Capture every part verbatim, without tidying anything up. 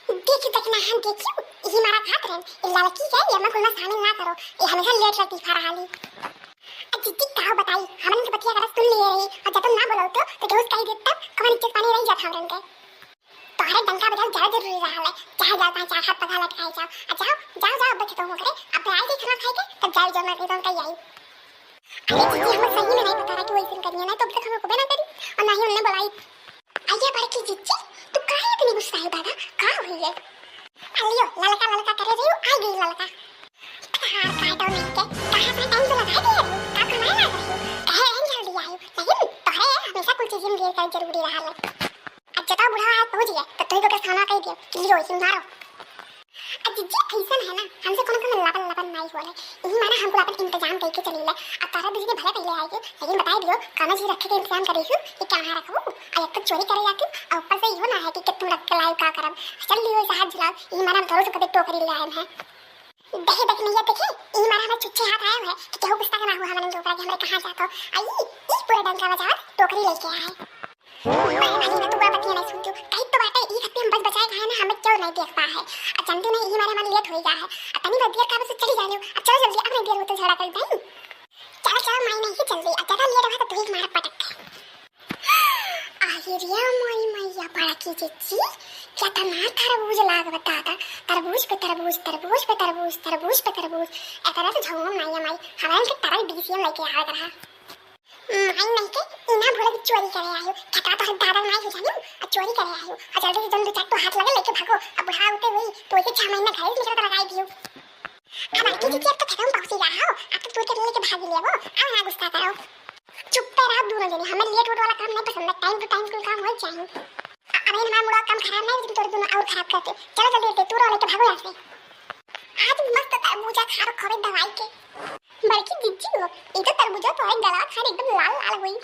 देखी देखना हम देखियो, यही मारा खात रहन। ए लड़की के ये में कुल में शामिल ना करो, ये हमेशा लेट लतीफा रहा ली। आ जिज्जी का बताई, हमन के बतिया करत सुन लिए रही, और जब तुम ना बोलो तो, तो केहू कह दे तब कवन इज्जत पानी रही जात हमरन के। तोहरे डंका बजाओ ज्यादा जरूरी रहा है, चाहे जाओ चाहे चार हाथ पगहा लटकाए जाओ, आ जाओ, जाओ, जाओ, अब खेतों में करे, अब आई के खाना खाए के, तब जाओ जो मैं एकदम कही आई। अरे जिज्जी, हम सही में नहीं बता रहा कि वो ऐसे करिए, नहीं तो अब तक हम लोग को ना करी, और ना ही उनने बुलाई। अय्या बड़की जिज्जी, तू काहे इतनी गुस्सा है दादा? का हुई है? अलियो, ललका ललका करे रही हूँ, आ गई ललका। तार काटो नहीं के, कहाँ से टाइम तो लगा दिए रही हूँ, का कमाए लाग रही हूँ? कहे रहन जल्दी आयु, लेकिन तोहरे हमेशा कुछ चीजें में देर कर जरूरी रहा ले। अब जता बुढ़ा हाथ पहुँच गया, तो तुम तो के खाना कह दियो कि लियो, इसे मारो। आ जिज्जी, ऐसन है ना, हमसे कोनो कोनो लबन लबन नाई होले। यही मारे हमको अपन इंतजाम करके चली ले। अब तारा बिजली भले पहले आएगी, लेकिन बताई दियो, काना जी रखे के इंतजाम करे हूँ कि कहाँ रखबू? आ एक तो चोरी करे जाती, और ऊपर से इहो ना है कि कितने रख के लाए, का करब? चल लियो, इसे हाथ झुलाओ, यही मारे हम तोरो से कदे टोकरी ले आए हैं। देखे देख नहीं है, देखे, यही मारे हमारे छुच्छे हाथ आए हुए हैं कि केहू गुस्सा ना हुआ हमारे ऊपर कि हमारे कहाँ जातो। आई, ई पूरे डंका बजावत टोकरी लेके आए। अरे भाई, मैं तो बुरा बतिया नहीं सुनती हूँ। कहीं तो बाटे, ई खत्ती हम बस बचाए खाए ना, हमें क्यों नहीं देख पा है। अब जानते नहीं, यही मारे हमारे लेट हो ही गया है। अब तनी देर का बस चली जाने, अब चलो जल्दी, अब नहीं देर होते झगड़ा कर भाई। चलो, चलो, माई नहीं जल्दी, अब ज्यादा लेट हुआ तो तू ही मार पटक। अरे रे माई, मैया बड़ा की जिज्जी, कितना तरबूज लाग बता था, तरबूज पे तरबूज, तरबूज पे तरबूज, तरबूज पे तरबूज। इतना तो झंगम नहीं है माई, हमारे के तरह डीसीएम लेके आवे रहा। माई नहीं के, इना भोला की चोरी करे आयो, खटा तो हम दादा नहीं हो जानी, और चोरी करे आयो, और जल्दी से जल्दी चाट तो हाथ लगे लेके भागो, अब बुढ़ा होते हुई तो इसे छह महीने घर में लगाई दियो। अब बड़की जिज्जी, अब तो खेतों में पहुंची गया हो, अब तो तोड़ के लेके भाग लिया वो, अब ना गुस्सा करो। चुप पे रहो दोनों जने, हमें लेट वोट वाला काम नहीं पसंद है, टाइम टू टाइम कुल काम हो चाहिए। अ-, अबे हमारा मूड कम खराब नहीं, लेकिन तोड़ दोनों और खराब करते। चलो जल्दी जल्दी तोड़ो लेके भागो यहाँ से। आज मस्त तरबूजा खा रखो बे दवाई के। बड़की जिज्जी हो, ये तो तरबूजा तो है गला खाने एकदम लाल लाल हुई।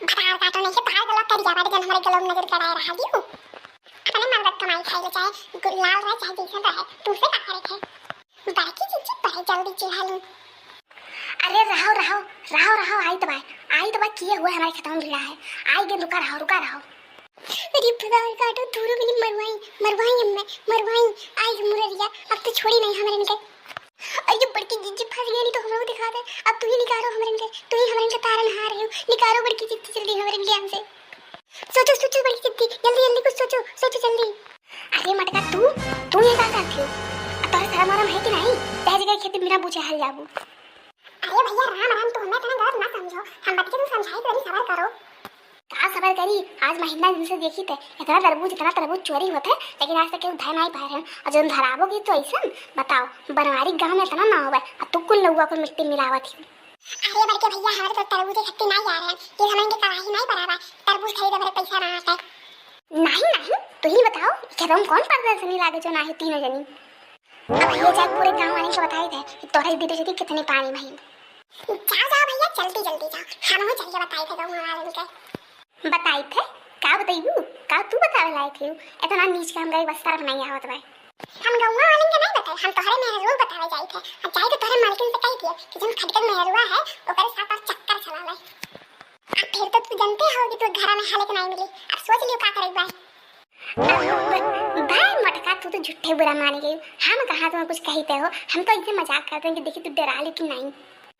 भतार काटो नहीं के बाहर गला कर जावा, जन हमारे गला में नजर गड़ाए रहा दियो। अपने मर्द कमाई खाई ले, चाहे गु-, लाल रहे चाहे जैसन रहे, तुमसे का करे थे। बड़की जिज्जी परे जल्दी चिढ़ा लूं। अरे रहो रहो रहो रहो, आई तो बाय, आई तो बाय, किए हुए हमारे खेतों में भिड़ा है, आई के रुका रहो रुका रहो। अरे भतार काटो, दूर मिली मरवाई, मरवाई अम्मे, मरवाई, आई मुररिया, अब तो छोड़ी नहीं हमारे इनके। अरे बड़की जिज्जी फंस गया, नहीं तो हमरो दिखा दे। अब तू ही निकालो हमरन के, तू ही हमरन के तारन हार है। निकालो बड़की जिज्जी जल्दी हमरन के यहाँ से। सोचो सोचो बड़की जिज्जी, जल्दी जल्दी कुछ सोचो, सोचो जल्दी। अरे मटका तू, तू ये का करत हो? अब तोरा शर्म वरम है कि नहीं? तह जगह खेती बिना पूछे हल जाबू। अरे भैया राम राम, तू हमें इतना गलत ना समझो, हम बात के तू समझाई तो नहीं, सबर करो। का सबर करी, आज महीना दिन से देखी थे, इतना तरबूज, इतना तरबूज चोरी होत है, लेकिन आज तक केहू धर नहीं पाए रहे। और जब धराबो की तो ऐसन बताओ, बनवारी गांव में इतना ना होवे, और तू कुल लउआ को मिट्टी मिलावत ही। अरे बड़के भैया, हमारे तो तरबूजे खत्ती नहीं आ रहे हैं, ये हमन के कड़ाही नहीं बराबर, तरबूज खरीदे बड़े पैसा ना आते। नहीं नहीं, तू ही बताओ, खेतों में कौन प्रदर्शनी लागे जो ना है तीनों जनी? अब ये जाके पूरे गांव वाले को बताए थे कि तोरा इस दीदी से कितने पानी भई। जाओ, जाओ भैया, जल्दी, जल्दी जाओ। हम हो चलिए बताई थे गाँव वाले के। बताई थे? का बतैबू? का तू बतावे लायक है? इतना नीच के हमरा एक बस्तर बनाई आवत बा। हम गाँव वाले के नहीं बताए, हम तोहरे मेहरुआ बतावे जाई थे। अब जाई तो तोहरे मालकिन से कह दिए कि जौन खटकन मेहरुआ है, ओकरे साथ और चक्कर चला ले। अब फिर तो तू जानते हो कि तू घर में हालत नहीं मिली। अब सोच लियो का करे बा। भाई मोटका, तू तो झूठे बुरा मान गई। हम कहाँ तुम्हें कुछ कहते हो, हम तो ऐसे मजाक करते हैं कि देखी तू डरा ली कि नहीं।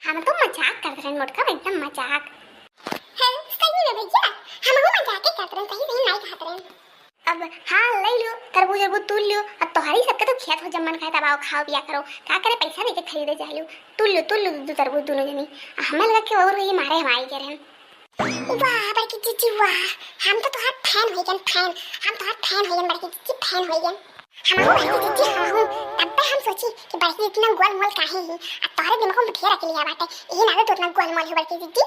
हम तो मजाक करते रहे मोटका, एकदम मजाक। हैं, सही में भैया, हम वो मजाक ही करते रहे, सही सही नहीं कहते रहे। अब हाँ, ले लो तरबूज अरबूज तूल लो, अब तोहरी सबके तो खेत हो, जब मन खाए तब आओ, खाओ पिया करो, का करे पैसा देके खरीदे जा लो, तूल लो, तूल लो दो तरबूज दोनों जनी। हमें लगा कि और वही मारे हम आई के रहे। वाह बड़की जिज्जी वाह, हम तो तोहार फैन हो गन, फैन। हम तोहार फैन हो गन बड़की जिज्जी, फैन हो गन। हम हो बड़की जिज्जी, हम हो। तब पे हम सोची कि बड़की जिज्जी ना गोल मोल काहे ही, आ तोहरे दिमाग में बठिया रख लिया बाटे, यही ना तो उतना गोल मोल हो बड़की जिज्जी।